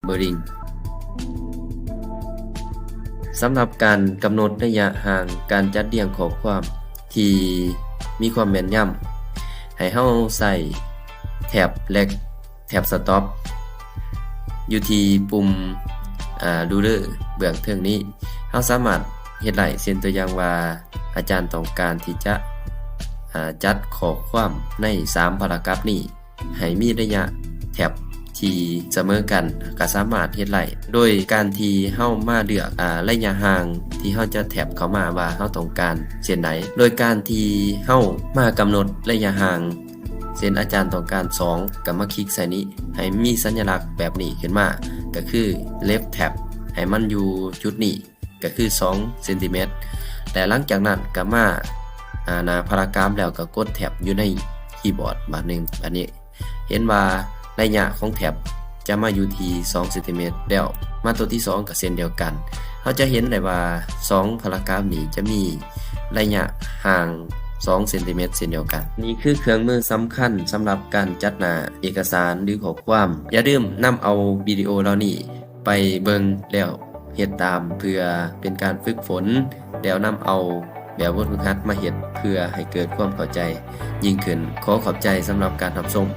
Wording ສຳລັບການກຳນົດໄລຍະຫ່າງການຈັດລຽງຂໍ້ຄວາມທີ່ມີຄວາມແມ່ນຍຳ, ໃຫ້ເຮົາໃຊ້ແທັບ ແລະ ແທັບ Stop ຢູ່ທີ່ປຸ່ມ ອາ Ruler ເບື້ອງເທິງນີ້. ເຮົາສາມາດເຮັດໄດ້ ເຊັ່ນຕົວຢ່າງວ່າ ອາຈານຕ້ອງການທີ່ຈະ ອາ ຈັດຂໍ້ຄວາມໃນສາມພາຣາກຣາຟນີ້ ໃຫ້ມີໄລຍະແທັບທີ່ສະເໝີກັນ ກໍສາມາດເຮັດໄດ້ ໂດຍການທີ່ເຮົາມາເລືອກ ອາ ໄລຍະຫ່າງທີ່ເຮົາຈະແທັບເຂົ້າມາວ່າເຮົາຕ້ອງການເຊັ່ນໃດ. ໂດຍການທີ່ເຮົາມາກຳນົດໄລຍະຫ່າງ ເຊັ່ນອາຈານຕ້ອງການສອງ ກໍມາຄລິກໃສ່ນີ້ ໃຫ້ມີສັນຍະລັກແບບນີ້ຂຶ້ນມາ ກໍຄື Left Tab ໃຫ້ມັນຢູ່ຈຸດນີ້ ກໍຄືສອງເຊັນຕີແມັດ ແລະ ຫຼັງຈາກນັ້ນກໍມາ ອາ ໜ້າພາຣາກຣາຟ ແລ້ວກໍກົດແທັບຢູ່ໃນຄີບອດບາດໜຶ່ງ. ບາດນີ້ເຫັນວ່າໄລຍະຂອງແທັບຈະມາຢູ່ທີ່ສອງເຊັນຕີແມັດ ແລ້ວມາຕົວທີສອງກໍເຊັ່ນດຽວກັນ. ເຮົາຈະເຫັນໄດ້ວ່າສອງພາຣາກຣາຟນີ້ຈະມີໄລຍະຫ່າງສອງເຊັນຕີແມັດເຊັ່ນດຽວກັນ. ນີ້ຄືເຄື່ອງມືສຳຄັນສຳລັບການຈັດໜ້າເອກະສານ ຫຼື ຂໍ້ຄວາມ. ຢ່າລືມນຳເອົາວິດີໂອເຫຼົ່ານີ້ ໄປເບິ່ງແລ້ວເຮັດຕາມ ເພື່ອເປັນການຝຶກຝົນ ແລ້ວນຳເອົາແບບບົດຝຶກຫັດມາເຮັດ ເພື່ອໃຫ້ເກີດຄວາມເຂົ້າໃຈຍິ່ງຂຶ້ນ. ຂໍຂອບໃຈສຳລັບການຮັບຊົມ.